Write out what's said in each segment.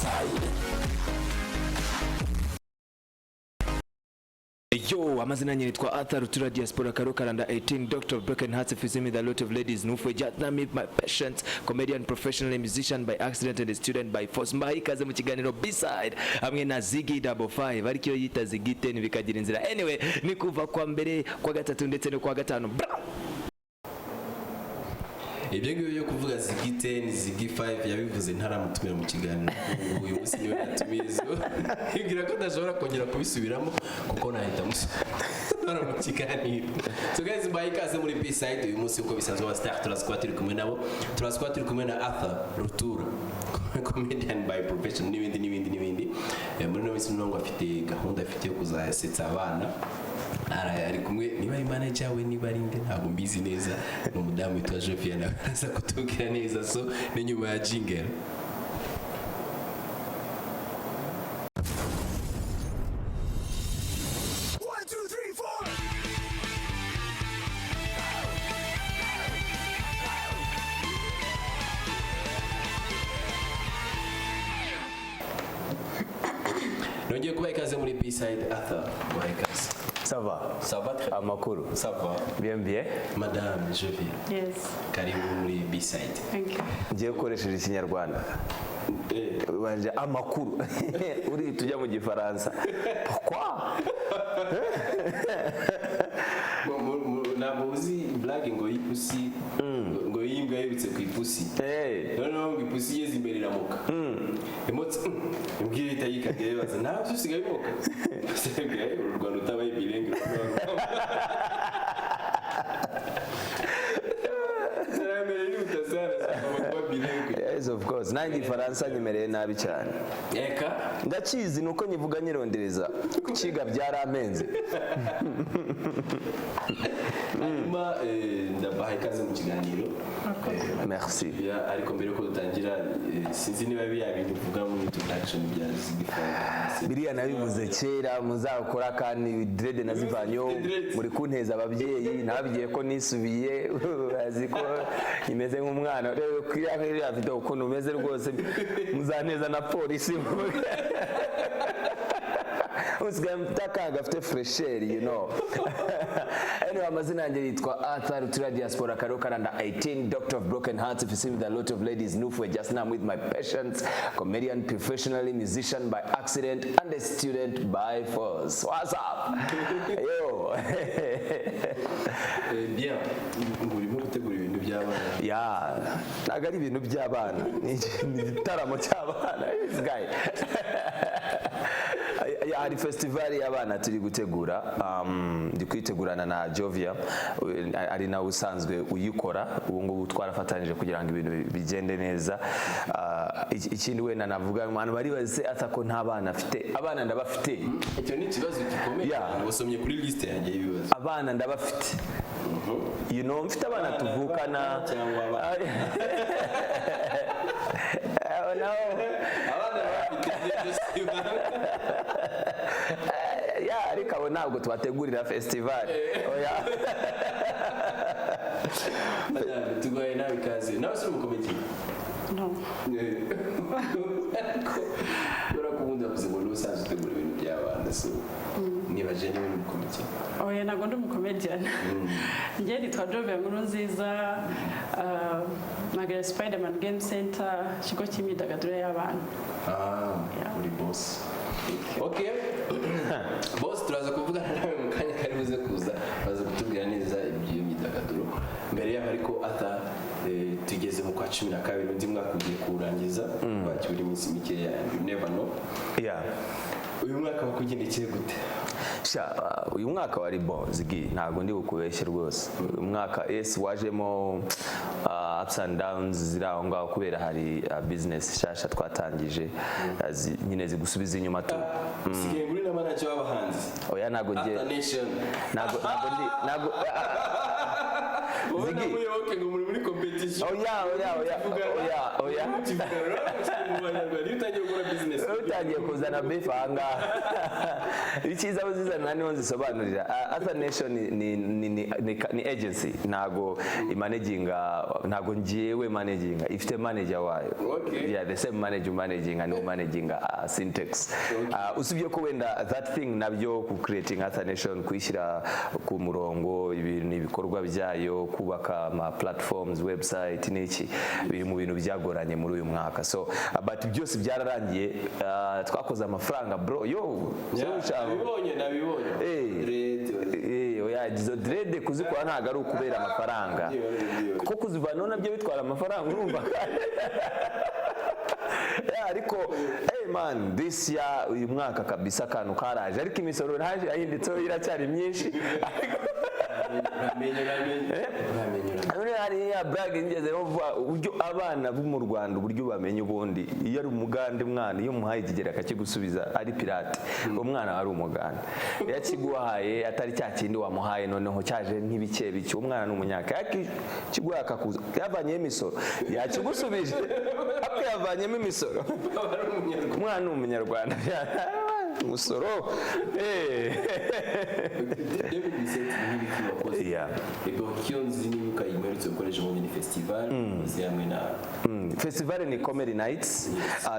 B-side. Yo, amazina yanjye nitwa Arthur Rutura, Diaspora Karo Karanda 18, Doctor of Broken Hearts, if you see me with a lot of ladies, Nufwe Jatna, meet my patients, comedian, professional musician by accident and a student by force. Mbaha ikaze mu kiganiro B-side hamwe na Ziggy 55, ariko iyo yita Ziggy 10 bikagira inzira. Anyway, ni kuva kwa mbere, kwa gatatu ndetse no kwa gatanu. Bra! Ibyo ngibyo byo kuvuga Ziggy 10, Ziggy 5, yabivuze ntaramutumira mu kiganiro. Uyu munsi niwe natumiye, ibwira ko ndashobora kongera kubisubiramo kuko nahita musohora mu kiganiro. So guys, mbaye ikaze muri B-side. Uyu munsi, uko bisanzwe, wa star turaza kuba turi kumwe nabo, turaza kuba turi kumwe na Arthur Rutura, comedian by profession, n'ibindi n'ibindi n'ibindi. Muri ino minsi ngo afite gahunda afite yo kuzasetsa abana. Ari kumwe, niba ari manager we, niba ari nde, ntabwo mbizi neza, ni umudamu witwa Jovia, nawe araza kutubwira neza. So ni nyuma ya jingle. One, two, three, four. Nongeye kubaha ikaze muri B-side. Arthur, kubaha ikaze. Ça va? Ça va très bien. Amakuru? Ça va. Bien bien. Madame Jovia, Yes, karibu muri B-side. Thank you. Ngiye gukoresheje Ikinyarwanda. Banje amakuru. Uri tujya mu Gifaransa. Pourquoi? Ntabwo uzi blague ngo y'ipusi, ngo y'imbwa yirutse ku ipusi? Noneho ngo ipusi igeze imbere iramuka imotse, imbwa ihita yikajya yibaza nawe byo usigaye umoka. Usigaye uru Rwanda utabaye bilingue iterambere rihuta sana, kuba bilingue. Yes, of course. Nanjye Igifaransa nyemereye nabi cyane. Eka. Ndakizi, ni uko nyivuga nyirondereza. Kukiga byarampenze. Hanyuma ndabaha ikaze mu kiganiro. Merci. Ya, ariko mbere yuko dutangira, sinzi niba biriya bintu uvuga muri introduction bya Ziggy 5. Biriya nabivuze kera, muzakora kandi dread nazivanyeho. Muri kunteza ababyeyi, nababwiye ko nisubiye, bazi ko imeze nk'umwana. Rero kuriya video ukuntu umeze rwose, muzanteza na polisi. Usigaye mfite akana gafite fraîcheur. Anyway, amazina yanjye yitwa Arthur Rutura, Diaspora Karo Karanda 18, Doctor of Broken Hearts, if you see me with a lot of ladies, Nufwe just now, I'm with my patients, comedian professionally, musician by accident and a student by force. What's up, yo? Bien, ngo urimo gutegura ibintu by'abana. Ya, ntabwo ari ibintu by'abana, ni igitaramo cy'abana. This guy. Ya, hari festival y'abana turi gutegura, ndi kwitegurana na Jovia, ari nawe usanzwe uyikora. Ubu ngubu twarafatanyije kugira ngo ibintu bigende neza. Ikindi wenda navuga, abantu baribaza se ata ko nta bana afite? Abana ndabafite. Icyo ni ikibazo gikomeye cyane wasomye kuri liste yanjye y'ibibazo. Abana ndabafite, mfite abana tuvukana. Cyangwa abana? Abo nabo. Abana bafite ibyo byose. Ya, ariko abo ntabwo tubategurira festival, oya. Madame, tuguhaye nawe ikaze. Nawe si umukomedi? No. Ariko kubera ko ubundi bavuze ngo niwe usanzwe utegura ibintu by'abana, so nibaje niba uri umukomedi. Oya, ntabwo ndi umukomedian. Njye nitwa Jovia Nkurunziza, mpagarariye Spiderman Game Center, ikigo cy'imyidagaduro y'abana. Ah, Yeah. uri boss. Okay. Boss, turaza kuvugana nawe mu kanya kari buze kuza, baza kutubwira neza iby'iyo myidagaduro. Mbere yaho ariko ata tugeze mu kwa 12, undi mwaka ugiye kuwurangiza, wakibura iminsi mikeya, you never know. Uyu mwaka wakugendekeye gute? Sha, uyu mwaka wari bon, Ziggy, ntabwo ndi bukubeshye rwose. Uyu mwaka, yes, wajemo ups and downs ziri aho ngaho kubera hari business nshasha twatangije, nyine zigusubiza inyuma tu. Usigaye nguri na manager w'abahanzi. Oya, ntabwo ngiye. Arthur Nation. Ntabwo ndi, ntabwo Wowe na Ziggy. Muyoboke ngo muri competition. Oya, oya, oya, oya, oya. Mukivugana. Mu Banyarwanda, iyo utangiye gukora business, Utangiye kuzana beef ahangaha. Icyiza, aho zizana niho nzisobanurira. Arthur Nation ni agency, ntago imanaginga, ntago ngiyewe managinga, ifite manager wayo. Yeah, the same manager managinga niwo managinga Syntex. Usibye ko wenda that thing nabyo ku creating Arthur Nation, kuyishyira ku murongo, ibintu, ibikorwa byayo, kubaka ama platforms, website n'iki, biri mu bintu byagoranye muri uyu mwaka. So but byose byararangiye. Twakoze amafaranga, bro, yo. Yeah, So, nabibonye, nabibonye. Dread. Oya, izo dread kuzikora ntabwo ari ukubera amafaranga, kuko kuzivanaho nabyo bitwara amafaranga, urumva. Yeah, ariko hey man, this year, uyu mwaka kabisa akantu karaje, ariko imisoro ntaje yahindutseho, iracyari myinshi, ariko Uramenye, uramenye, uramenye, uramenye. None hari ya brag ngezeho vuba, uburyo abana bo mu Rwanda, uburyo bamenya ubundi iyo ari umugande. Mwana, iyo umuhaye ikigera akakigusubiza ari pirate, umwana ari umugande. Iyo akiguhaye atari cya kindi wamuhaye, noneho cyaje nk'ibike bike, umwana ni umunyaka. Yakiguhaye akakuza yavanyeho imisoro, yakigusubije ariko yavanyemo imisoro. Aba ari Umunyarwanda. Umwana ni Umunyarwanda, umusoro. 2017 nk'ibiki wakoze? Ego, icyo nzi nibuka imerutse gukoresha ubundi ni festival uzi hamwe na Festival ni Comedy Nights.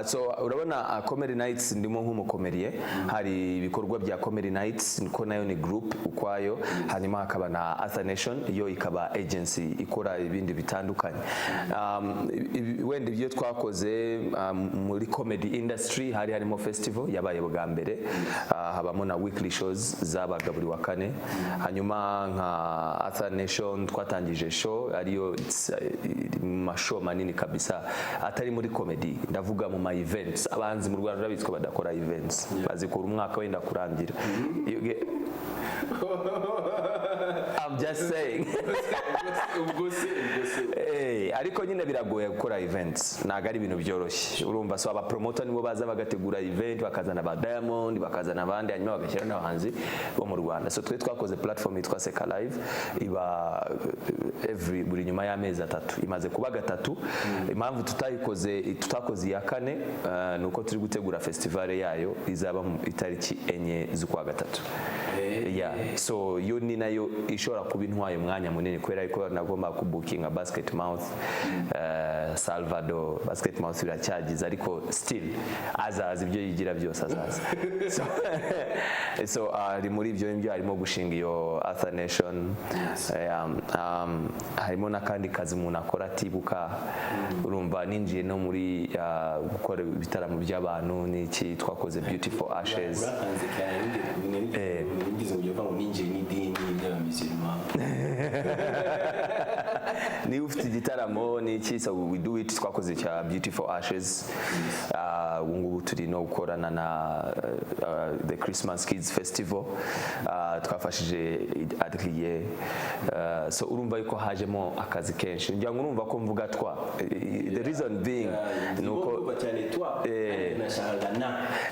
So urabona, Comedy Nights ndimo nk'umukomediye, hari ibikorwa bya Comedy Nights ko nayo ni group ukwayo, hanyuma hakaba na Arthur Nation, yo ikaba agency ikora ibindi bitandukanye. Wenda ibyo twakoze muri comedy industry, hari harimo festival yabaye bwa mbere, habamo na weekly shows zabaga buri wa kane. Hanyuma nka Arthur Nation twatangije show ariyo iri mu mashow manini kabisa atari muri comedy, ndavuga mu ma events. Abahanzi mu Rwanda urabizi ko badakora events, bazikora umwaka wenda kurangira. I'm just saying. Ubwo se, ubwo se. Ariko nyine biragoye gukora events, ntabwo ari ibintu byoroshye, urumva. So aba promoter nibo baza bagategura event, bakazana ba Diamond, bakazana abandi, hanyuma bagashyira n'abahanzi bo mu Rwanda. So twe twakoze platform yitwa Seka Live, iba every buri nyuma y'amezi 3, imaze kuba gatatu. Impamvu tutayikoze, tutakoze iya kane, ni uko turi gutegura festival yayo izaba mu itariki 4 z'ukwa gatatu. Yeah, so yo ni nayo ishobora kuba intwaye umwanya munini, kubera ko nagomba kubukinga Basket Mouth, Salvador. Basket Mouth biracyagize, ariko still azaza, ibyo yigira byose azaza. So ari muri ibyo ngibyo, harimo gushinga iyo Arthur Nation. Harimo n'akandi kazi umuntu akora atibuka, urumva. Ninjiye no muri gukora ibitaramo by'abantu n'iki, twakoze Beautiful Ashes. Urakanze cyane, nigeze ngo uva ngo ninjiye n'idini ry'abamisilima. Niba ufite igitaramo n'iki, so we do it. Twakoze cya Beautiful Ashes. Ubu ngubu turi no gukorana na the Christmas Kids Festival. Twafashije Adrien. So urumva yuko hajemo akazi kenshi, ngira ngo urumva ko mvuga twa. The reason being ni uko ndumva cyane twa, nashakaga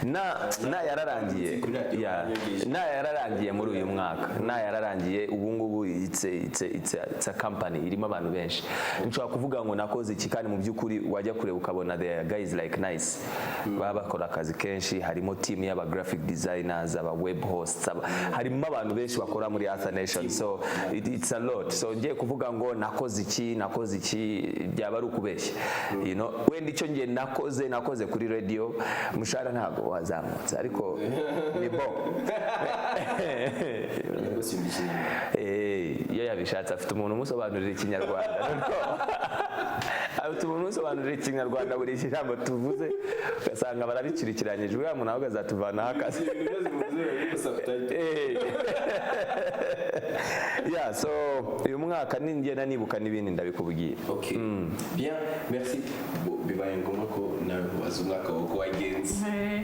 na Na yararangiye. Kuri radiyo Yeah. banyogeje. Na yararangiye muri uyu mwaka, na yararangiye. Ubu ngubu it's a company irimo abantu benshi. Nshobora kuvuga ngo nakoze iki, kandi mu by'ukuri wajya kureba ukabona the guys like nice baba bakora akazi kenshi. Harimo team y'aba graphic designers, aba web hosts, harimo abantu benshi bakora muri Arthur Nation. So it's a lot. So ngiye kuvuga ngo nakoze iki, nakoze iki, byaba ari ukubeshya. Wenda icyo ngiye nakoze kuri radio, umushahara ntabwo wazamutse, ariko ni bo. Rwose yumva Ikinyarwanda. Iyo yabishatse afite umuntu umusobanurira Ikinyarwanda. Afite umuntu umusobanurira Ikinyarwanda, buri jambo tuvuze ugasanga barabicurikiranyije. Uriya muntu ahubwo azatuvanaho akazi. Ibintu byose muvuze biba subtitle. Yeah, so uyu mwaka ningenda nibuka n'ibindi ndabikubwiye. Ok, bien, merci. Bo, bibaye ngombwa ko nawe nkubaza umwaka wawe uko wagenze.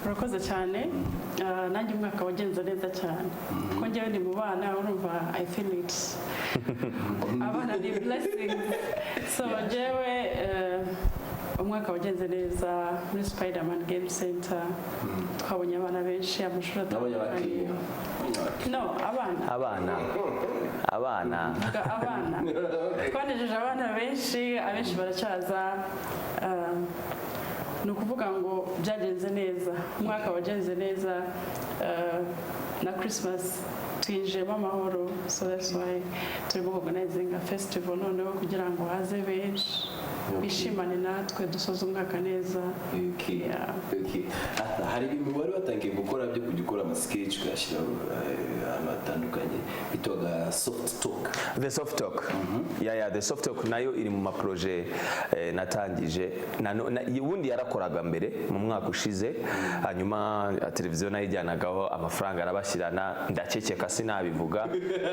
Urakoze cyane. Nanjye umwaka wagenze neza cyane, kuko njyewe ndi mu bana, urumva, I feel it, abana ni blessings. So njyewe umwaka wagenze neza muri Spiderman Game Center, twabonye abana benshi, amashuri Nabonye atandukanye. abakiriya. No, abana. Abana, abana. Vuga abana, twanejeje abana benshi, abenshi baracyaza. Ni ukuvuga ngo byagenze neza, umwaka wagenze neza, na Christmas twinjiyemo amahoro. So that's why turimo organizing a festival noneho kugira ngo haze benshi bishimane natwe, dusoze umwaka neza. Yeah. Okay. Arthur, hari ibintu wari watangiye gukora byo kujya ukora amasketch ukayashyira ahantu hatandukanye, bitwaga Soft Talk. The Soft Talk, yeah, The Soft Talk nayo iri mu maprojet natangije. Ubundi yarakoraga mbere mu mwaka ushize, hanyuma televiziyo nayijyanagaho amafaranga arabashyirana, ndaceceka sinabivuga.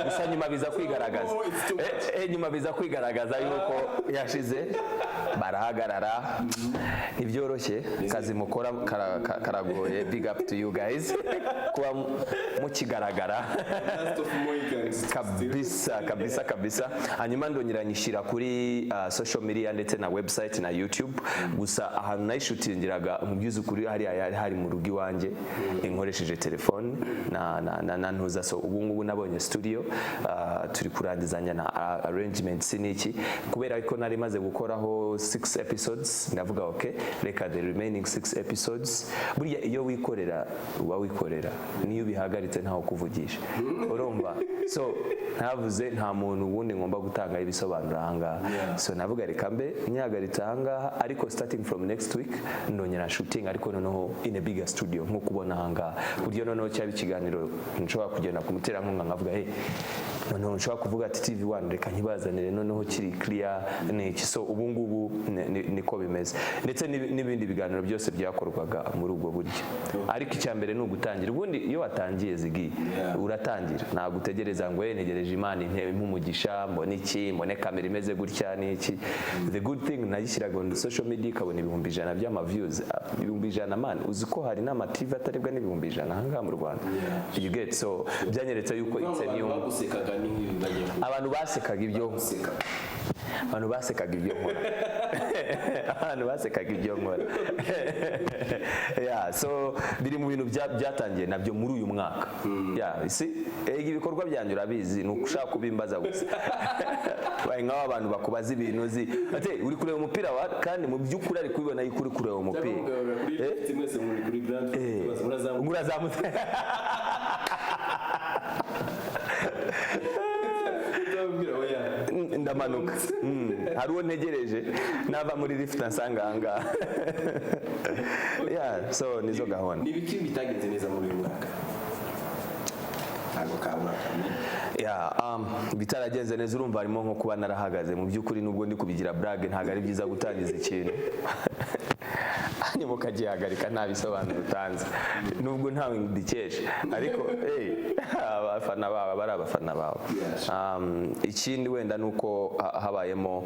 Gusa nyuma biza kwigaragaza. Oh, it's too much. Nyuma biza kwigaragaza yuko yashize, barahagarara. Ntibyoroshye, kazi mukora karagoye. Big up to you guys kuba mukigaragara. Last of Mohicans. Kabisa, kabisa, kabisa. Hanyuma ndongera nyishyira kuri social media ndetse na website na YouTube. Gusa ahantu nayishutingiraga, mu by'ukuri hariya yari hari mu rugo iwanjye, nkoresheje telefone na ntuza. So ubu ngubu nabonye studio, turi kurangizanya na arrangements n'iki, kubera ko nari maze gukoraho six episodes. Ndavuga, "Okay, reka the remaining six episodes." Burya iyo wikorera uba wikorera, niyo ubihagaritse ntawe kuvugisha, urumva? So ntavuze, nta muntu wundi ngomba gutangaho ibisobanuro ahangaha. So navuga, reka mbe nyihagaritse ahangaha, ariko starting from next week ndongera shooting, ariko noneho in a bigger studio nk'uko ubona ahangaha, ku buryo noneho cyaba ikiganiro nshobora kugenda ku muterankunga nkavuga, "Hey," noneho nshobora kuvuga ati, "TV One, reka nkibazanire noneho kiri clear." Ni iki? So ubu ngubu niko bimeze, ndetse n'ibindi biganiro byose byakorwaga muri ubwo buryo. Ariko icya mbere ni ugutangira. Ubundi iyo watangiye zigi uratangira, ntabwo utegereza ngo ntegereje Imana intebe nk'umugisha, mbone iki, mbone kamera imeze gutya n'iki. The good thing, nagishyiraga on social media ikabona 100,000 by'ama views. 100,000, man, uzi ko hari n'ama TV atarebwa n'100,000 ahangaha mu Rwanda? You get? So byanyeretse yuko it's a new Abantu bagusekaga ni nk'ibi bagiye Abantu basekaga ibyo guseka. Abantu basekaga ibyo nkora, abantu basekaga ibyo nkora. Yeah, so biri mu bintu byatangiye nabyo muri uyu mwaka. Yeah, isi ega ibikorwa byanjye urabizi, ni ushaka kubimbaza gusa. Baye nk'aho abantu bakubaza ibintu uzi ate uri kureba umupira wa, kandi mu by'ukuri ari kubibona yuko uri kureba umupira. Cyangwa kuri Eh? mwese muri kuri grand murazamuka. Urazamutse. Ndababwira oya. Ndamanuka. Hari uwo ntegereje nava muri lift ansanga ahangaha. Yeah, so nizo gahunda. Ni ibiki bitagenze neza muri uyu mwaka? Ntabwo kabura kamwe. Yeah, bitaragenze neza, urumva harimo nko kuba narahagaze. Mu by'ukuri, nubwo ndi kubigira blague, ntabwo ari byiza gutangiza ikintu hanyuma ukagihagarika nta bisobanuro utanze, nubwo ntawe mbikesha, ariko hey, abafana bawe bari abafana bawe. Ikindi wenda ni uko habayemo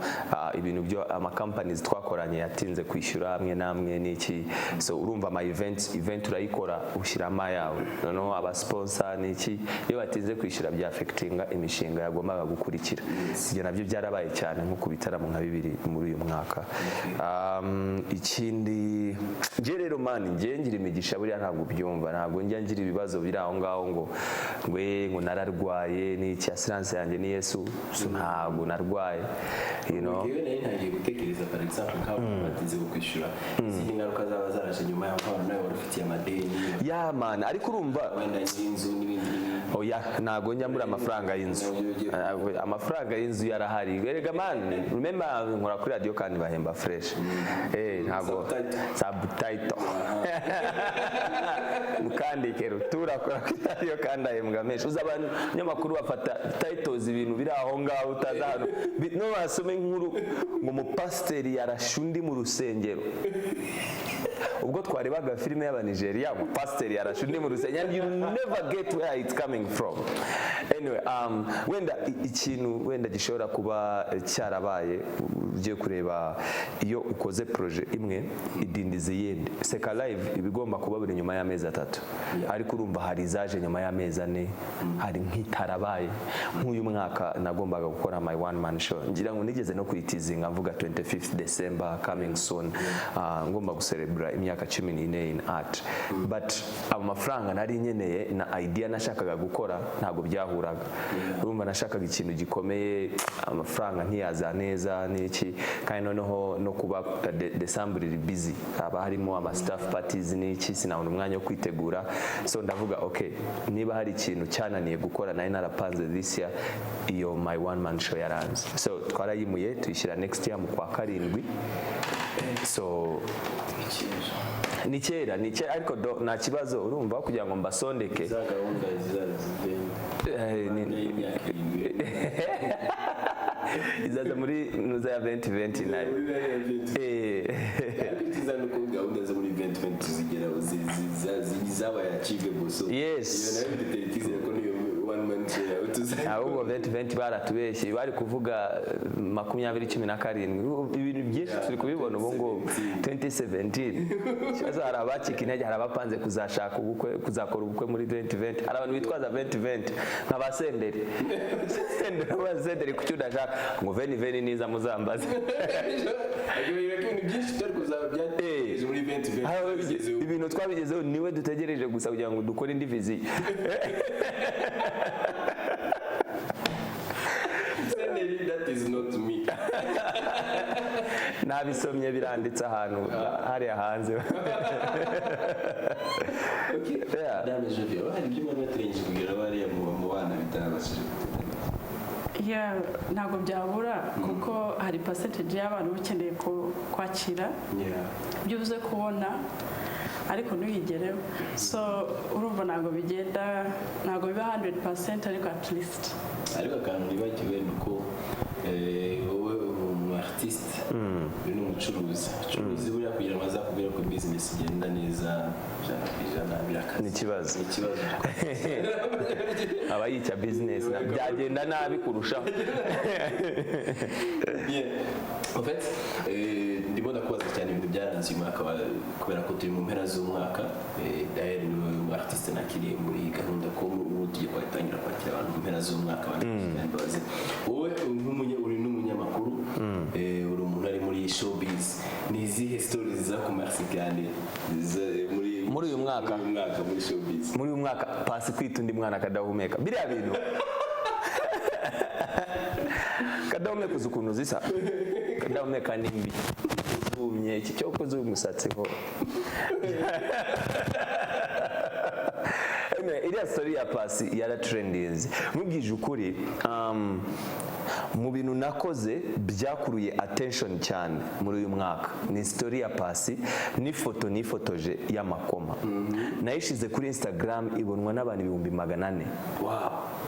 ibintu byo amakampanies twakoranye yatinze kwishyura amwe n'amwe n'iki. So urumva ama event, event urayikora ushyiramo ayawe, noneho aba sponsor n'iki, iyo batinze kwishyura bya affectinga imishinga yagombaga gukurikira. Ibyo nabyo byarabaye cyane nko ku bitaramo nka bibiri muri uyu mwaka. Ikindi njye rero, man, njye ngira imigisha buriya, ntabwo ubyumva. Ntabwo njya ngira ibibazo biri aho ngaho ngo nararwaye n'iki. Assurance yanjye ni Yesu, so ntabwo narwaye. Ngewe nari ntangiye gutekereza, for example, nk'abantu batinze kwishyura, izindi ngaruka zaba zaraje nyuma yaho, nk'abantu nawe wari ufitiye amadeni. Yeah man, ariko urumva Wenda n'inzu n'ibindi n'ibindi. Oya, ntabwo njya mbura amafaranga y'inzu. Amafaranga y'inzu yarahari. Erega man, remember nkora kuri radio kandi bahemba fresh. Ntabwo Subtitle. Subtitle mukandike Rutura akora kuri radio kandi ahembwa menshi. Uzi abanyamakuru bafata titles, ibintu biri aho ngaho utazi ahantu no basome inkuru ngo umupasiteri yarashe undi mu rusengero. Ubwo twarebaga filime y'Abanigeria, umupasiteri yarashe undi mu rusengero, and you never get where it's coming from. Anyway, wenda ikintu wenda gishobora kuba cyarabaye, ugiye kureba, iyo ukoze projet imwe idindiza iyindi. Seka Live iba igomba kuba buri nyuma y'amezi 3, ariko urumva hari izaje nyuma y'amezi 4, hari nk'itarabaye. Nk'uyu mwaka nagombaga gukora my one man show, ngira ngo nigeze no kuyitizinga mvuga 25th December coming soon. Ngomba gucelebra imyaka 14 in art, but amafaranga nari nkeneye na idea nashakaga gukora. gukora ntabwo byahuraga. Urumva nashakaga ikintu gikomeye, amafaranga ntiyaza neza n'iki, kandi noneho no kuba December iri busy, haba harimo ama staff parties n'iki, sinabona umwanya wo kwitegura. So ndavuga, okay, niba hari ikintu cyananiye gukora nari narapanze this year, iyo my one man show yaranze. So twarayimuye, tuyishyira next year mu kwa karindwi. So ni kera, ni kera, ariko nta kibazo. Urumva, kugira ngo mbasondeke Za gahunda zizagenda y'imyaka 7. Izaza muri nuza ya 2020 nayo. Ariko icyiza ni uko gahunda zo muri 2020 tuzigeraho, zabaye achievable, so iyo nayo bidutera icyizere ko niyo one man show yawe tuzayikora. Ahubwo 2020 baratubeshye, bari kuvuga 2017. Ibintu byinshi turi kubibona ubu ngubu 2017. Ikibazo, hari abacika intege, hari abapanze kuzashaka ubukwe, kuzakora ubukwe muri 2020. Hari abantu bitwaza 2020 nka ba Senderi. Senderi, ba Senderi, kuki udashaka ngo veni veni niza muzambaze? Akibwira ko ibintu byinshi byari kuzaba byategereje muri 2020 bigezeho. Ibintu twabigezeho, niwe dutegereje gusa kugira ngo dukore indi vision. Senderi, that is not me. Nabisomye, biranditse ahantu hariya hanze. Okay. Yeah. Dame Jovia, hari ibyo mwari bateganyije kugira bariya mu bana bitabashije kugenda? Yeah, ntabwo byabura, kuko hari percentage y'abantu uba ukeneye kwakira ibyo uze kubona, ariko ntuyigereho. So urumva ntabwo bigenda, ntabwo biba 100%, ariko at least. Ariko akantu nibagiwe ni uko wowe uri umu artiste, uri n'umucuruzi. Umucuruzi buriya kugira ngo azakubwire ko business igenda neza 100% birakaze. Ni ikibazo. Ni ikibazo. Aba yica business, byagenda nabi kurushaho. Bien. En fait, ndimo ndakubaza cyane ibintu byaranze uyu mwaka kubera ko turi mu mpera z'umwaka. D'ailleurs niwe mu artiste nakiriye muri iyi gahunda, ko ubu tugiye kwatangira kwakira abantu mu mpera z'umwaka abantu. Wowe uri n'umunyamakuru, uri umuntu ari muri showbiz, ni izihe stories zakumarse cyane muri Muri uyu mwaka? Muri uyu mwaka muri showbiz. Muri uyu mwaka, Pasi kwita undi mwana Kadahumeka, biriya bintu Kadahumeka, uzi ukuntu zisa? Kadahumeka ni mbi, zumye iki cyo kuzuye umusatsi ho. Anyway, iriya story ya Pasi yaratrendinze. Mubwije ukuri, mu bintu nakoze byakuruye attention cyane muri uyu mwaka ni story ya Pasi n'ifoto nifotoje y'amakoma. Nayishize kuri Instagram, ibonwa n'abantu 400,000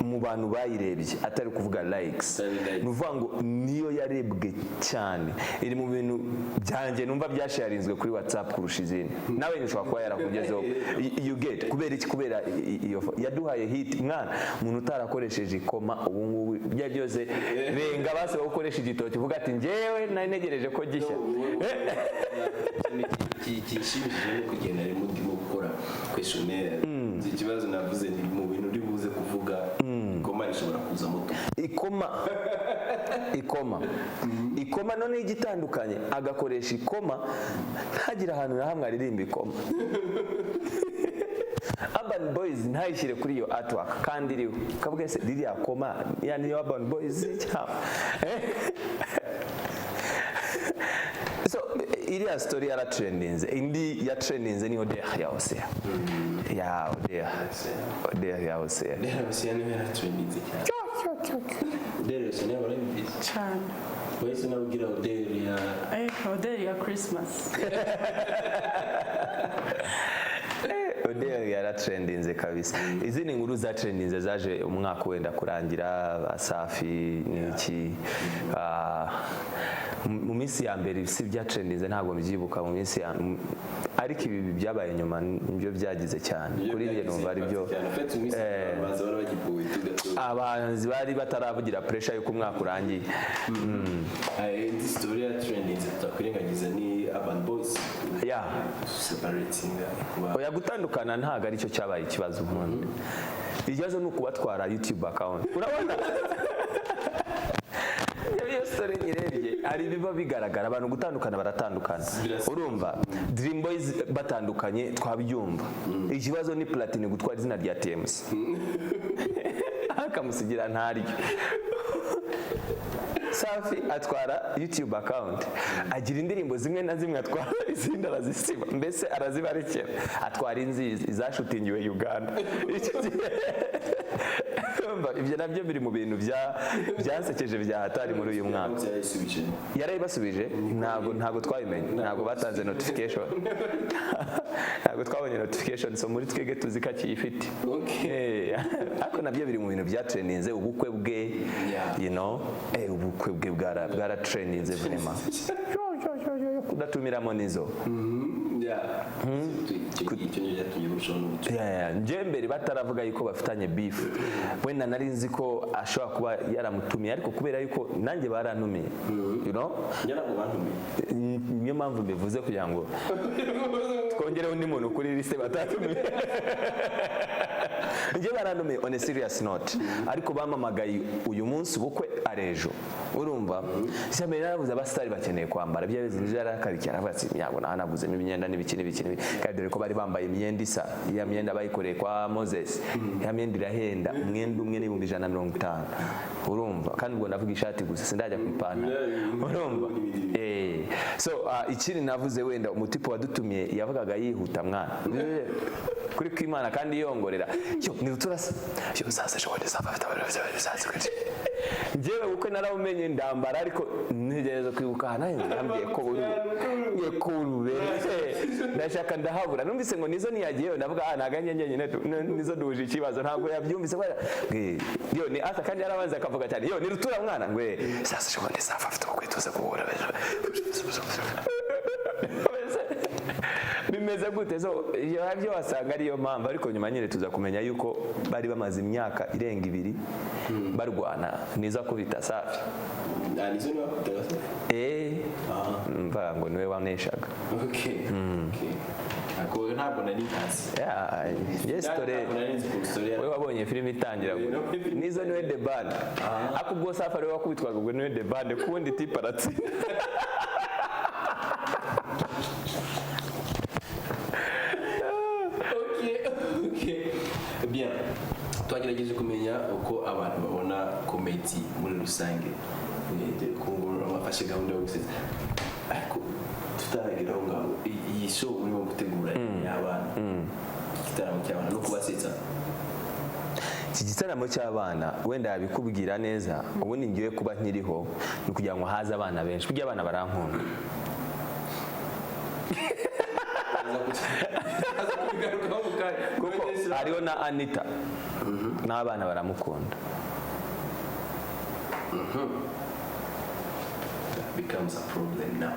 mu bantu bayirebye, atari kuvuga likes. Atari likes. Ni ukuvuga ngo niyo yarebwe cyane, iri mu bintu byanjye numva byasharinzwe kuri WhatsApp kurusha izindi. Nawe nishobora kuba yarakugezeho. You get kubera iki? Kubera iyo yaduhaye hit. Mwana, umuntu utarakoresheje ikoma ubu ngubu ibyo byose renga basi wowe ukoresha igitoki, uvuga ati njyewe nari ntegereje ko gishya. Ikintu kinshimishije ni kugenda arimo ndimo gukora questionnaire. Iki kibazo navuze ni mu bintu uri buze kuvuga, ikoma rishobora kuzamo tu. Ikoma, ikoma, ikoma. Noneho igitandukanye, agakoresha ikoma, ntagire ahantu na hamwe aririmba ikoma. Urban Boys ntayishyire kuri iyo artwork kandi iriho, kavuga se ririya koma ya niyo Urban Boys cyangwa? So iriya story yaratrendinze. Indi yatrendinze ni Odeur ya Hosea, ya Odeur, Odeur ya Hosea. Rero Hosea niwe yaratrendinze cyane. Odeur Hosea niwe warayumvise? Cyane. Wahise nawe ugira Odeur ya Odeur ya Christmas. Odeur yaratrendinze kabisa. Izindi nkuru zatrendinze zaje umwaka wenda kurangira, Asafi n'iki. Mu minsi ya mbere si byatrendinze, ntabwo mbyibuka mu minsi ya, ariko ibi byabaye nyuma nibyo byagize cyane kuri njye, numva ari byo. Cyane. En fait, mu minsi baza bari bagipowe tugato. Abahanzi bari bataravugira pressure y'uko umwaka urangiye. Indi story ya trendinze tutakwirengagiza ni Urban Boys separating kuba Oya, gutandukana ntabwo aricyo cyabaye ikibazo ubundi. Ikibazo ni ukubatwara YouTube account. Urabona iyo story nyirebye. Hari ibiba bigaragara, abantu gutandukana baratandukana. Urumva Dream Boys batandukanye twabyumva. Ikibazo ni Platini gutwara izina rya TMC akamusigira ntaryo. Safi atwara YouTube account, agira indirimbo zimwe na zimwe atwara, izindi arazisiba, mbese arazibarekera. Atwara inzizi izashutingiwe Uganda. Icyo gihe urumva, ibyo nabyo biri mu bintu byansekeje bya hatari muri uyu mwaka. Yarayisubije. Yarayibasubije. Ntabwo twabimenye, ntabwo batanze notification, ntabwo twabonye notification, so muri twebwe tuzi ko akiyifite. Ariko nabyo biri mu bintu byatrendinze, ubukwe bwe. Ubukwe bwe bwaratrendinze vraiment. Yo, kudatumiramo nizo. Yeah. Icyo ngicyo cyatumye burushaho no gucika. Yeah. Njye mbere bataravuga yuko bafitanye beef, wenda nari nzi ko ashobora kuba yaramutumiye, ariko kubera yuko nanjye barantumiye. Njye ntabwo bantumiye. Niyo mpamvu mbivuze, kugira ngo twongere undi muntu kuri liste batatumiye. Njye barantumiye on a serious note, ariko bamamagaye uyu munsi, ubukwe arejo. Urumva, mbere narabuze, abasitari bakeneye kwambara bya bizinze, yarakarikiye aravuga ati ntabwo nahanaguzemo imyenda n'ibiki n'ibiki n'ibiki, kandi dore ko bari bambaye imyenda isa. Iya myenda bayikoreye kwa Moses, ya myenda irahenda, umwenda umwe ni 150,000. Urumva, kandi ubwo ndavuga ishati gusa, sindajya ku ipantaro. Urumva, so ikindi navuze, wenda umutipo wadutumiye yavugaga yihuta mwana kuri kwimana kandi yongorera yo ni ruturasa yo sasa shobora sasa sasa. Njyewe ubukwe narawumenye, ndambara, ariko ntegereza kwibuka aha nanjye yambwiye ko uri ngiye ko urubere, ndashaka ndahabura. Numvise ngo nizo ntiyagiyeyo, ndavuga ah ntago ari njye njyenyine, nizo duhuje ikibazo, ntabwo yabyumvise kubera yo ni asa kandi yarabanza akavuga cyane yo ni rutura mwana ngo sasa shobora sasa afite ubukwe tuze guhura bimeze gute. So ibyo nabyo wasanga ariyo mpamvu, ariko nyuma nyine tuza kumenya yuko bari bamaze imyaka irenga 2 barwana, niza kubita Safi. Ah, nizo niba bakubitaga se? Mva ngo niwe waneshaga. Okay. Ako ntabwo nari nkazi. Yeah, yes, story. Ntabwo nari nzi ku story. Wowe wabonye filime itangira Eh, no, gute? Nizo niwe the band, ariko ubwo Safi ariwe wakubitwaga, ubwo niwe the band ku wundi tipe aratsinda. Okay. Bien. Twagerageje kumenya uko abantu babona komedi muri rusange. Dore ko ngubu bafashe gahunda yo gusetsa. Ariko tutaragera aho ngaho, iyi show urimo gutegura y'abana, igitaramo cy'abana no kubasetsa. Iki gitaramo cy'abana wenda yabikubwira neza. Ubundi ngiye kuba nkiriho ni ukugira ngo haze abana benshi, kuko abana barankunda. Aza kubigarukaho mu kanya. Kuko hariho na Anita n'abana baramukunda. That becomes a problem now.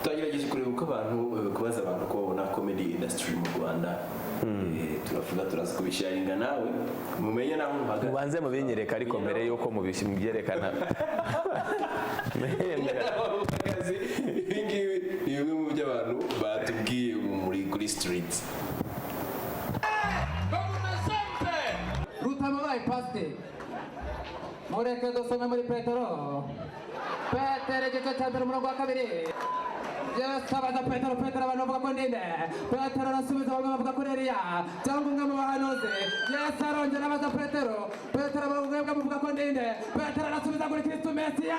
Twagerageje kureba uko abantu, kubaza abantu uko babona comedy industry mu Rwanda. Turavuga turaza kubisharinga nawe mumenye naho muhagaze. Mubanze mubinyereka, ariko mbere y'uko mubyerekana. Naho muhagaze. Ibi ngibi ni bimwe mu byo abantu batubwiye muri kuri street. Rutamabaye pasiteri, mureke dusome muri Petero, Petero igice cya mbere, umurongo wa 2. Yesu abaza Petero: "Petero, abantu bavuga ko ndinde?" Petero arasubiza: "Bamwe bavuga ko Eliya cyangwa umwe mu bahanuzi." Yesu arongera abaza Petero: "Petero, mwebwe muvuga ko ndinde?" Petero arasubiza: "Kuri Kristo Mesiya."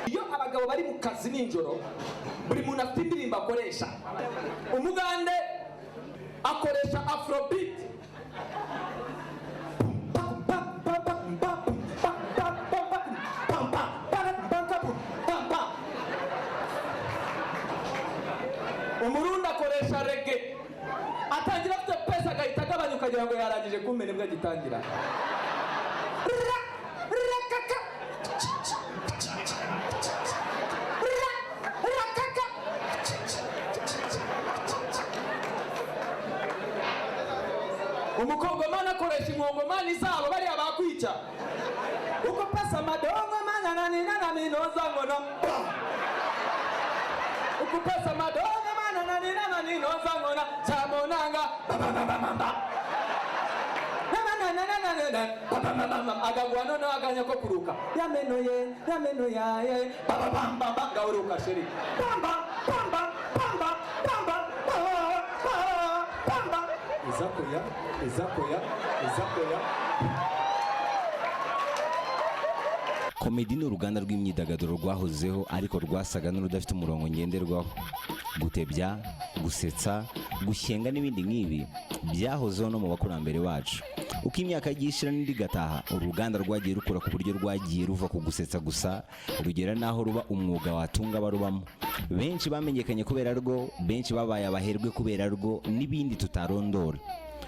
Iyo abagabo bari mu kazi nijoro, buri muntu afite indirimbo akoresha. Umugande akoresha afrobeat. Umurundi akoresha reggae, atangira afite pesa agahita agabanya ukagira ngo yarangije kumena nibwo agitangira. Umukongomani akoresha inkongomani zabo bariya bakwica uko pesa madongo manananina ngono uko pesa madongo manananina ngona chamonanga. Na na na na na, pa pa pa pa, akaguha noneho akanya ko kuruka yameno ye yameno yaye, pa pa pam pam pam, gahuruka chérie, pamba pamba pamba pamba pa pa pamba, izakoya izakoya izakoya. Comedy ni uruganda rw'imyidagaduro rwahozeho, ariko rwasaga n'urudafite umurongo ngenderwaho. Gutebya, gusetsa, gushyenga n'ibindi nk'ibi byahozeho no mu bakurambere bacu. Uko imyaka yagiye ishira n'indi igataha, uru ruganda rwagiye rukura ku buryo rwagiye ruva ku gusetsa gusa, rugera n'aho ruba umwuga watunga abarubamo. Benshi bamenyekanye kubera rwo, benshi babaye abaherwe kubera rwo, n'ibindi tutarondora.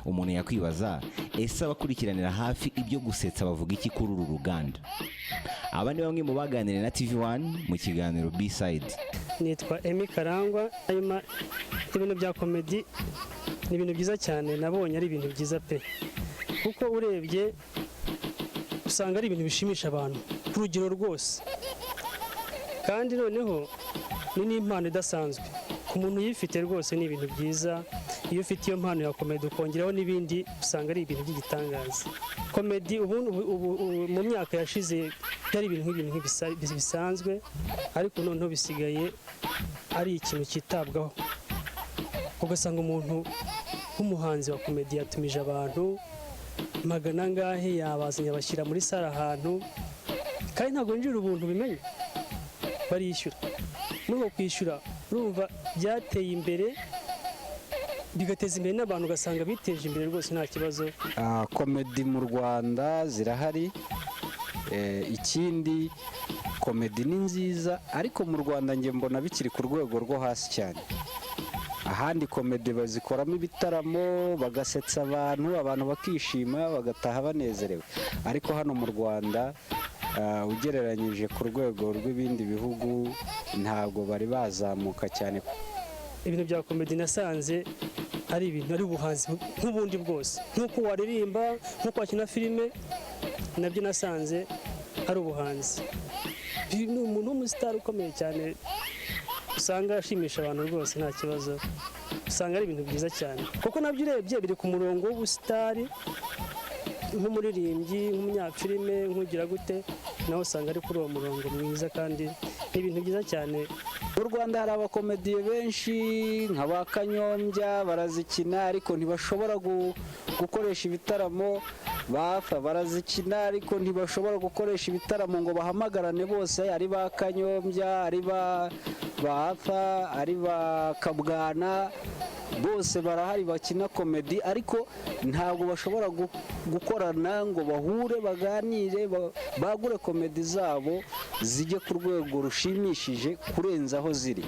Umuntu yakwibaza: ese abakurikiranira hafi ibyo gusetsa bavuga iki kuri uru ruganda? Aba ni bamwe mu baganiriye na TV One mu kiganiro B-Side. Nitwa Emi Karangwa. Hanyuma ibintu bya comedy ni ibintu byiza cyane, nabonye ari ibintu byiza pe, kuko urebye usanga ari ibintu bishimisha abantu ku rugero rwose, kandi noneho ni n'impano idasanzwe ku muntu uyifite. Rwose ni ibintu byiza. Iyo ufite iyo mpano ya comedy ukongeraho n'ibindi, usanga ari ibintu by'igitangaza. Comedy ubu mu myaka yashize byari ibintu bisanzwe, ariko noneho bisigaye ari ikintu cyitabwaho, ugasanga umuntu nk'umuhanzi wa comedy yatumije abantu magana angahe, yabazanye, abashyira muri salle ahantu, kandi ntabwo binjira ubuntu, bimenye barishyura. Muri uko kwishyura, urumva byateye imbere, bigateza imbere n'abantu, ugasanga biteje imbere rwose, nta kibazo. Comedy mu Rwanda zirahari. Ikindi comedy ni nziza, ariko mu Rwanda njye mbona bikiri ku rwego rwo hasi cyane. Ahandi comedy bazikoramo ibitaramo, bagasetsa abantu, abantu bakishima, bagataha banezerewe, ariko hano mu Rwanda, ugereranyije ku rwego rw'ibindi bihugu, ntabwo bari bazamuka cyane. Ibintu bya comedy nasanze ari ibintu, ari ubuhanzi nk'ubundi bwose, nk'uko waririmba, nk'uko wakina filime, nabyo nasanze ari ubuhanzi. Ni umuntu w'umusitari ukomeye cyane, usanga ashimisha abantu rwose, nta kibazo. Usanga ari ibintu byiza cyane, kuko nabyo urebye biri ku murongo w'ubusitari, nk'umuririmbyi, nk'umunyafilime, nk'ugira gute, nawe usanga ari kuri uwo murongo mwiza, kandi ni ibintu byiza cyane. Mu Rwanda hari abakomediye benshi nka ba Kanyombya, barazikina ariko ntibashobora gukoresha ibitaramo. Bafa barazikina ariko ntibashobora gukoresha ibitaramo ngo bahamagarane bose, ari ba Kanyombya, ari ba Bafa, ari ba Kabwana, bose barahari bakina comedy, ariko ntabwo bashobora gukorana ngo bahure, baganire, bagure comedy zabo zijye ku rwego rushimishije kurenza aho ziri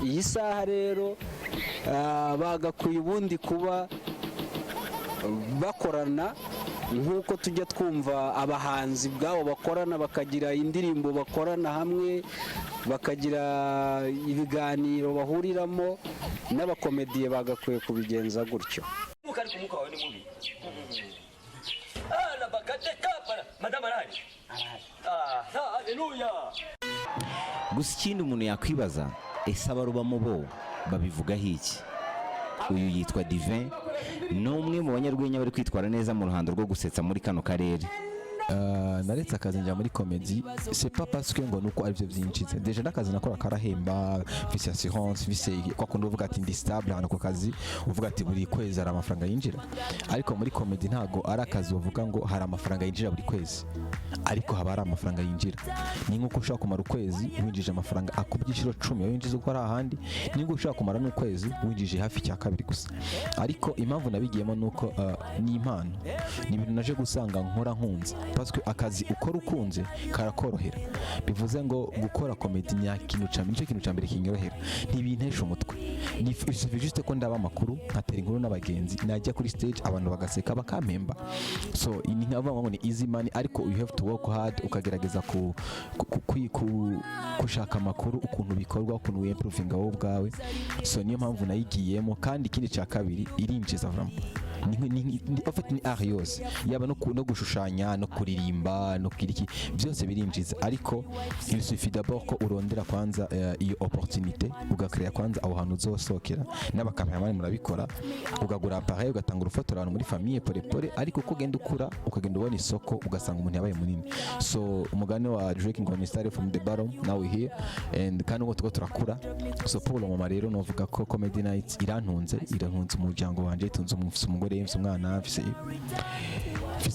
iyi saha. Rero bagakwiye ubundi kuba bakorana nk'uko tujya twumva abahanzi ubwabo bakorana, bakagira indirimbo bakorana hamwe, bakagira ibiganiro bahuriramo. N'abakomediye bagakwiye kubigenza gutyo. Umwuka, ariko umwuka wawe ni mubi. Ah, la bakate kapara. Madame arahari? Ah, haleluya. Gusa ikindi umuntu yakwibaza: ese abarubamo bo babivugaho iki? Uyu yitwa Divin, ni umwe mu banyarwenya bari kwitwara neza mu ruhando rwo gusetsa muri kano karere. Naretse akazi njya muri comedy, c'est pas parce que ngo nuko aribyo byinjiza. Déjà n'akazi nakora karahemba, mfise assurance, mfise kwa kundi uvuga ati ndi stable hano ku kazi, uvuga ati buri kwezi hari amafaranga yinjira. Ariko muri comedy ntago ari akazi bavuga ngo hari amafaranga yinjira buri kwezi, ariko haba hari amafaranga yinjira. Ni nk'uko ushobora kumara ukwezi winjije amafaranga akubye inshuro 10 ayo winjiza ukora ahandi, ni nk'uko ushobora kumara n'ukwezi winjije hafi cya kabiri gusa. Ariko impamvu nabigiyemo ni uko ni impano, ni ibintu naje gusanga nkora nkunze, parce que akazi ukora ukunze karakorohera. Bivuze ngo gukora comedy ni ikintu cya nicyo kintu cya mbere kinyorohera, ntibintesha umutwe. Ni il suffit juste ko ndaba amakuru, nkatera inkuru n'abagenzi, najya kuri stage abantu bagaseka, bakampemba. So ni nkavuga ngo ni easy money, ariko you have to work hard, ukagerageza ku gushaka amakuru, ukuntu bikorwa, ukuntu wimprovinga wowe ubwawe. So niyo mpamvu nayigiyemo. Kandi ikindi cya kabiri, irinjiza vraiment. Ni en fait ni art yose, yaba no gushushanya, no kuririmba, no kugira iki, byose birinjiza. Ariko il suffit d'abord ko urondera kwanza iyo opportunité, ugakrea kwanza aho hantu uzosohokera n'abakameramani, murabikora, ugagura appareil, ugatanga urufotora abantu muri famille, pole pole. Ariko uko ugenda ukura, ukagenda ubona isoko, ugasanga umuntu yabaye munini. So umugani wa Drake ngo ni started from the bottom, now we here, and kandi ubwo tuko turakura. So pour le moment rero novuga ko Comedy Night irantunze, irantunze umuryango wanje, itunze mfise umugore, mfise umwana, mfise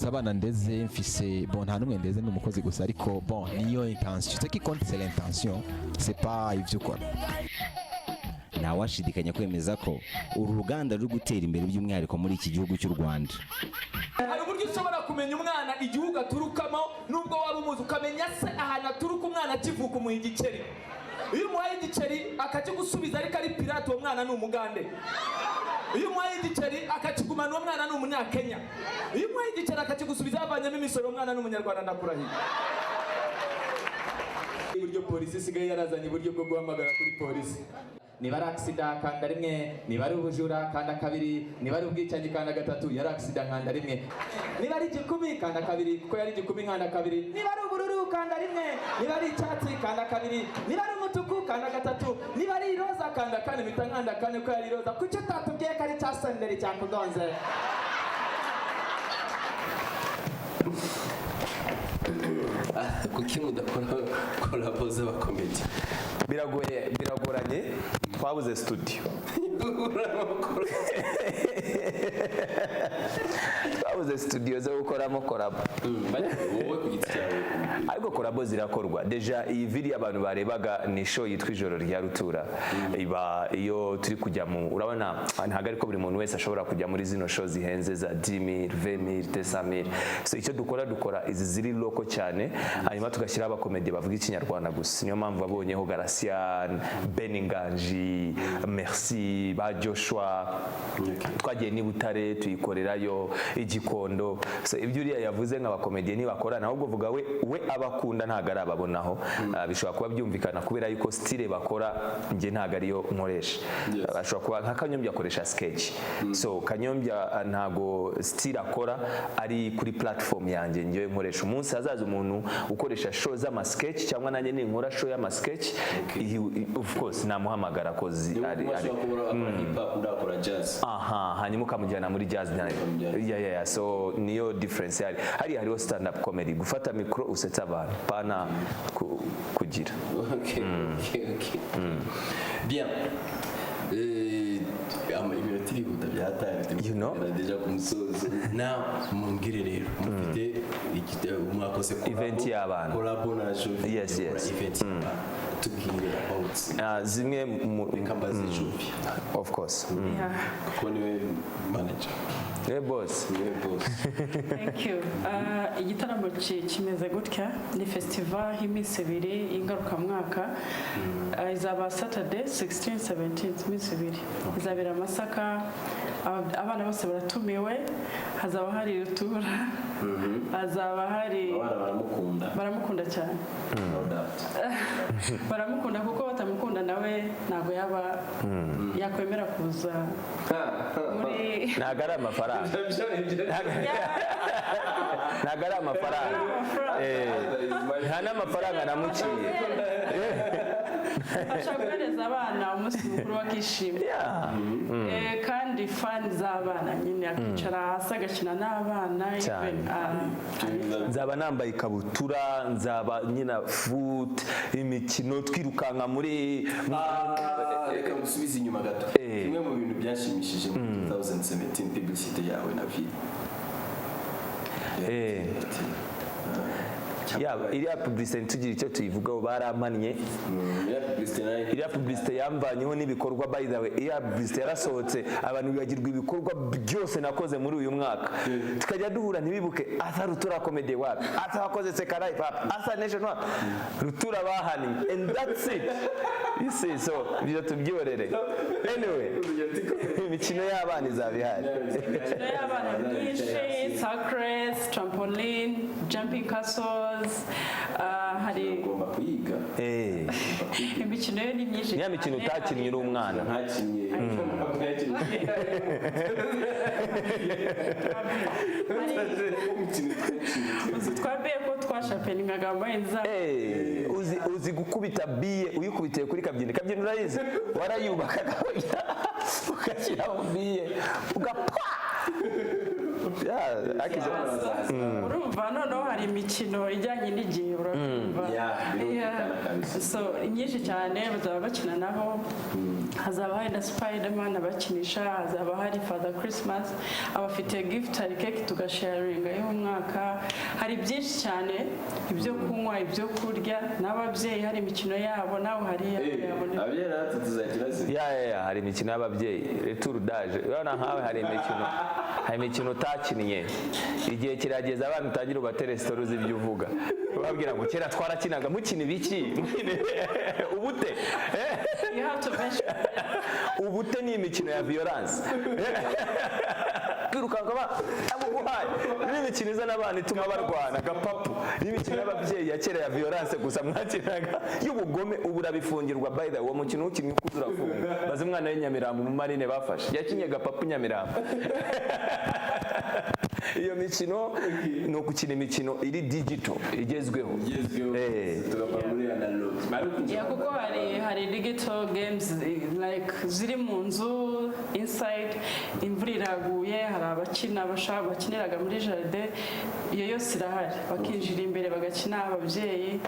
abana ndeze, mfise, bon, nta n'umwe ndeze, ni umukozi gusa. Ariko bon, niyo intention, ce qui compte c'est l'intention, c'est pas ivyo ukora. Ntawashidikanya kwemeza ko uru ruganda ruri gutera imbere, by'umwihariko muri iki gihugu cy'u Rwanda. Hari uburyo ushobora kumenya umwana igihugu aturukamo, nubwo waba umuzi, ukamenya se ahantu aturuka. Umwana akivuka umuha igiceri. Iyo umuhaye igiceri akakigusubiza ariko ari pirate, uwo mwana ni Umugande. Iyo umuhaye igiceri akakigumana, uwo mwana ni Umunyakenya. Iyo umuhaye igiceri akakigusubiza yavanyemo imisoro, uwo mwana ni Umunyarwanda, ndakurahiye. Uburyo polisi isigaye yarazanye uburyo bwo guhamagara kuri polisi: niba ari accident kanda rimwe, niba ari ubujura kanda kabiri, niba ari ubwicanyi kanda gatatu. Yari accident kanda rimwe, niba ari igikumi kanda kabiri, kuko yari igikumi kanda kabiri, niba ari ubururu kanda rimwe, niba ari icyatsi kanda kabiri, niba ari umutuku kanda gatatu, niba ari iroza kanda kane. Mpita nkanda kane ko yari iroza. Kuki utatubwiye ko ari cya senderi cyakugonze? Kuki mudakora collabo z'abakomedi? Biragoye, biragoranye, twabuze studio, twabuze studio zo gukoramo collabo. Wowe ku giti cyawe? Ariko collabo zirakorwa. Déjà iyi video abantu barebaga ni show yitwa Ijoro rya Rutura. Iba iyo turi kujya mu, urabona ntabwo ariko buri muntu wese ashobora kujya muri zino show zihenze za 10,000, 20,000, 200,000. So icyo dukora, dukora izi ziri local cyane, hanyuma tugashyiraho abakomedi bavuga Ikinyarwanda gusa. Niyo mpamvu wabonyeho Garasian, Ben Nganji, Merci, ba Joshua. Twagiye n'i Butare tuyikorerayo, Igikondo. So ibyo uriya yavuze nk'abakomediye ntibakorana, ahubwo vuga we, we abakunda ntabwo arababonaho. Bishobora kuba byumvikana kubera yuko style bakora njye ntabwo ariyo nkoresha. Ashobora kuba nka Kanyombya akoresha sketch, so Kanyombya ntago style akora ari kuri platform yanjye njyewe nkoresha. Umunsi hazaza umuntu ukoresha show z'ama sketch, cyangwa nanjye ninkora show y'ama sketch, of course namuhamagara kozi ari ari Ashobora kuba akora hip hop, undi akora jazz. Aha, hanyuma ukamujyana muri jazz night. Yeah. So niyo difference yari hariya. Hariho stand up comedy, gufata micro usetsa abantu, pana kugira. Okay. Bien. Iminota irihuta byataye. You know? Déjà ku musozo. Now mumbwire rero, mufite mwakoze Event y'abana. Collabo na Jovi. Yes. Event y'abana. Tubwire about. Ah, zimwe mu Reka mbaze Jovi. Of course. Yeah. Kuko niwe manager. Niwe boss. Niwe boss. Thank you. Igitaramo kimeze gutya: ni festival y'iminsi 2 y'ingarukamwaka. Izaba Saturday 16, 17, iminsi 2. Izabera Masaka. Abana bose baratumiwe. Hazaba hari Rutura, hazaba hari Abana baramukunda. Baramukunda cyane. No doubt. Baramukunda, kuko batamukunda nawe ntabwo yaba yakwemera kuza muri Ntabwo ari amafaranga, ntabwo ari amafaranga. Nta n'amafaranga namuciye. Bashaka guhereza abana umunsi mukuru bakishima. Kandi fun z'abana nyine, akicara hasi agakina n'abana. Cyane. Even, Nzaba nambaye ikabutura, nzaba nyina foot, imikino, twirukanka muri Ah, reka ngusubize inyuma gato. Kimwe mu bintu byanshimishije muri 2017, publicité yawe na vie. Yaba iriya publicité, ntitugire icyo tuyivugaho, barampannye. Iriya publicité nayo. Iriya publicité yamvanyeho n'ibikorwa. By the way, iriya publicité yarasohotse, abantu bibagirwa ibikorwa byose nakoze muri uyu mwaka. Tukajya duhura ntibibuke Arthur Rutura Comedy wapi, Arthur wakoze Seka Life wapi, Arthur Nation wapi, Rutura bahannye, and that's it, you see. So ibyo tubyihorere. Anyway, imikino y'abana izaba ihari. Imikino y'abana myinshi: circus, trampoline, jumping castles, hari Ugomba kuyiga. Imikino yo ni myinshi. Niya mikino Cyane. utakinnye uri umwana. Ntakinnye, ntabwo nakinnye. Uzi twabiye ko twashapeningaga amayenza. Eh, uzi gukubita biye uyikubitiye kuri kabyini, kabyini urayizi, warayubakaga ugashyiraho biye ugapfa. Yeah, Urumva noneho hari imikino ijyanye n'igihe, urabyumva. Yeah, birumvikana kabisa. So myinshi cyane bazaba bakina nabo. Hazaba hari na Spiderman abakinisha, hazaba hari Father Christmas abafitiye gift, hari cake tugasharinga y'umwaka, hari byinshi cyane, ibyo kunywa, ibyo kurya, n'ababyeyi hari imikino yabo, nawe hari iyabo. Ababyeyi natwe tuzakina se? Ya, hari imikino y'ababyeyi, retour d'âge. Urabona nkawe hari imikino utakinnye. Igihe kirageze abana utangira ubatere story, uzi ibyo uvuga, ubabwira ngo kera twarakinaga, mukina ibiki? Ubute. You have to mention. Ubute ni imikino ya violence, kwirukanka ba amuguhaye, ni imikino izana abana ituma barwana. Gapapu ni imikino y'ababyeyi ya kera ya violence gusa mwakinaga y'ubugome. Ubu urabifungirwa. By the way, uwo mukino ukinnye ukuze urafunga. Bazi umwana w'inyamirambo mu marine bafashe yakinye gapapu Nyamirambo. Iyo mikino ni ukukina imikino iri digital, igezweho. Igezweho. Tugava muri analog. Yeah, kuko hari digital games, like ziri mu nzu inside, imvura iraguye, hari abakina bashaka bakiniraga muri jardin, iyo yose irahari, bakinjira imbere bagakina ababyeyi.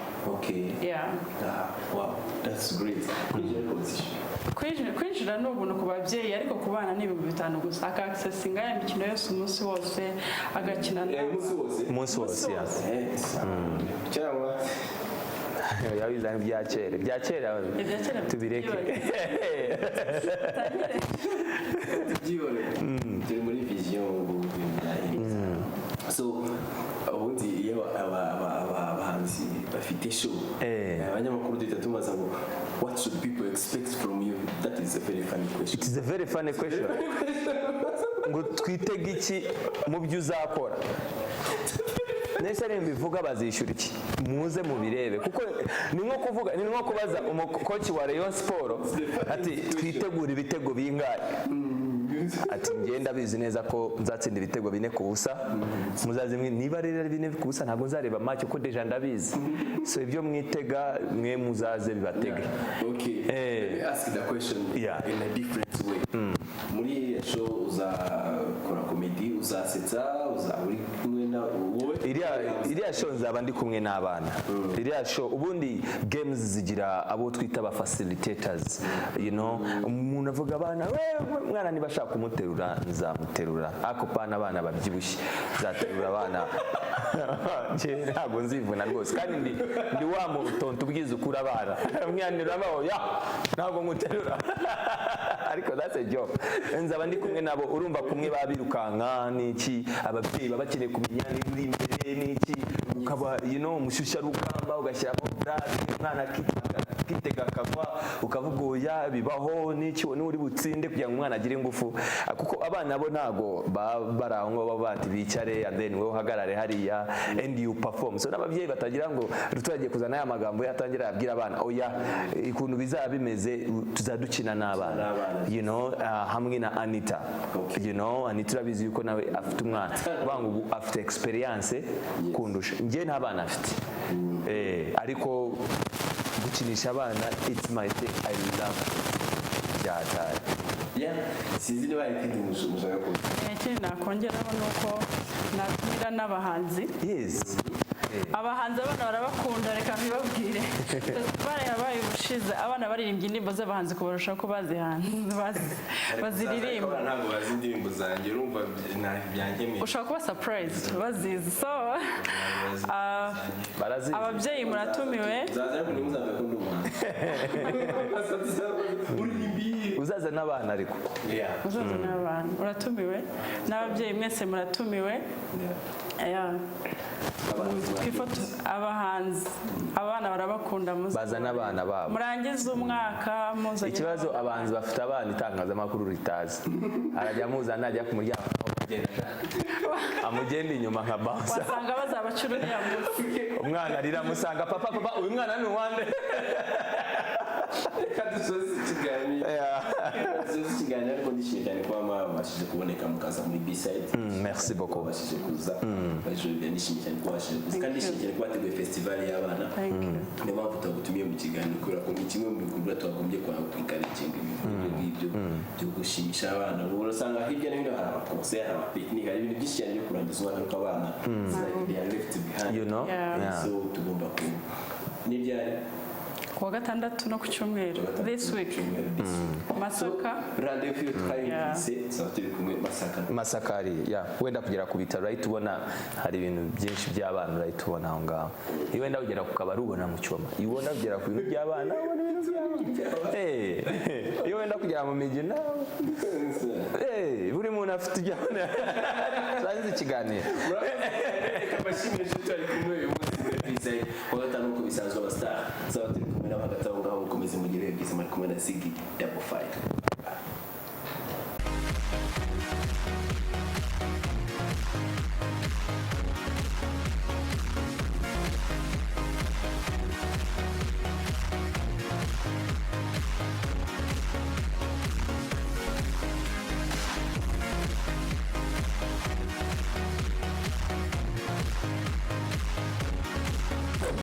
Yeah. Ah, wow, that's great. Kwinjira competition. Kwinjira ni ubuntu ku babyeyi, ariko ku bana ni 5000 gusa, aka accessinga ya mikino yose umunsi wose, agakina Umunsi wose. Umunsi wose, ya. Cyangwa Yabizana ibya kera, ibya kera. Ibya kera. Tubireke. Tubyihore, turi muri vision ubu ibintu byahindutse. So ubundi iyo abahanzi bafite show, abanyamakuru duhita tubaza ngo "What should people expect from you?" That is a very funny question. It is a very funny question ngo twitege iki mu byo uzakora. Nese rero mbivuga, bazishyura iki? Muze mubirebe, kuko ni nko kuvuga, ni nko kubaza umukoci wa Rayon Sport ati "Twitegure ibitego bingahe?" Ati "Ngenda bizi neza ko nzatsinda ibitego 4-0. Muzaze niba rero ari 4-0, ntabwo nzareba match kuko déjà ndabizi." So ibyo mwitega mwe, muzaze bibatege. Okay. Let me ask the question in a different way. Muri iriya show uzakora comedy, uzasetsa, uzaba uri kumwe na wowe? Iriya show nzaba ndi kumwe n'abana. Iriya show ubundi games zigira abo twita aba facilitators. Umuntu avuga abana, we mwana niba ashaka kumuterura nzamuterura, ariko pana abana babyibushye. Nzaterura abana. Njye ntabwo nzivuna rwose, kandi ndi wa mutonto ubwiza ukura abana. Mwana urabaho ya ntabwo nkuterura, ariko that's a joke. Nzaba ndi kumwe nabo. Urumva kumwe babirukanka n'iki, ababyeyi baba bakeneye kumenya niba uri imbere n'iki, ukaba umushyushyarugamba, ugashyiramo blague, umwana akitega akagwa, ukavuga oya bibaho n'iki, n'uri butsinde, kugira ngo umwana agire ingufu. Kuko abana bo ntago baba bari aho ngaho, baba bati bicare and then wowe uhagarare hariya and you perform. So n'ababyeyi batagira ngo turagiye kuzana aya magambo yatangira yabwira abana, oya. Ukuntu bizaba bimeze, tuzadukina n'abana hamwe na Anita. Anita urabizi yuko nawe afite umwana. Kuvuga ngo ubu afite experience kundusha njye, nta bana afite. Ariko gukinisha abana, it's my thing, I love it byataye. Yeah, sinzi niba hari ikindi mushaka kuvuga. Ikindi nakongeraho ni uko natumira n'abahanzi. Abahanzi abana barabakunda, reka mbibabwire. Festival yabaye ubushize, abana baririmbye indirimbo z'abahanzi kubarusha ko bazihanze baziririmba. Abana ntabwo bazi indirimbo zanjye, urumva byankemeye. Ushobora kuba surprised bazizi. So Barazizi. ababyeyi muratumiwe. Zaza, ariko ntimuzabe ko ndi umuhanzi. Uzaza n'abana ariko. Uzaza n'abana, uratumiwe, n'ababyeyi mwese muratumiwe. Yeah. Twifoto abahanzi, abana barabakunda, muze. Baza n'abana babo. Murangize umwaka muzanye. Ikibazo, abahanzi bafite abana itangazamakuru ritazi. Arajya amuzana, najya ku muryango amugenda inyuma nka bouncer. Wasanga bazabacura uriya munsi. Umwana arira, amusanga, "Papa, papa, uyu mwana ni uwande?" Reka dusoze ikiganiro. Dusoze ikiganiro, ariko ndishimye cyane kuba mwabashije kuboneka mukaza muri B-side. Merci beaucoup. Babashije kuza. Baje, nishimye cyane kuba babashije kuza, kandi nishimye cyane kuba bateguye festival y'abana. Thank you. Niyo mpamvu twagutumiye mu kiganiro, kubera ko ni kimwe mu bikorwa twagombye kwikarikinga, ibintu ngibyo byo gushimisha abana. Ubu urasanga hirya no hino hari amaconcert, hari amapicnic, hari ibintu byinshi cyane byo kurangiza umwaka, ariko abana, it's like they are left behind. You know? Yeah. Yeah. So tugomba ku n'ibyari Kuwa gatandatu no ku cyumweru this week, Masaka. Rendez-vous iyo twayumvise, tuzaba turi kumwe Masaka. Masakari ya wenda kugera ku bitaro urahita ubona hari ibintu byinshi by'abana, urahita ubona aho ngaho. Iyo wenda ugera ku kabari ubona mu cyuma, iyo wenda kugera ku bintu by'abana ubona ibintu by'abana. Iyo wenda kugera mu migina, buri muntu afite ibyo abona. Turangize ikiganiro. Reka mbashimire inshuti bari kumwe uyu munsi muri B-side. Kuwa gatanu nk'uko bisanzwe, abastar tuzaba turi kumwe nabo. Hagati aho ngaho mukomeze mugire ibihe byiza. Muri kumwe na Ziggy 55.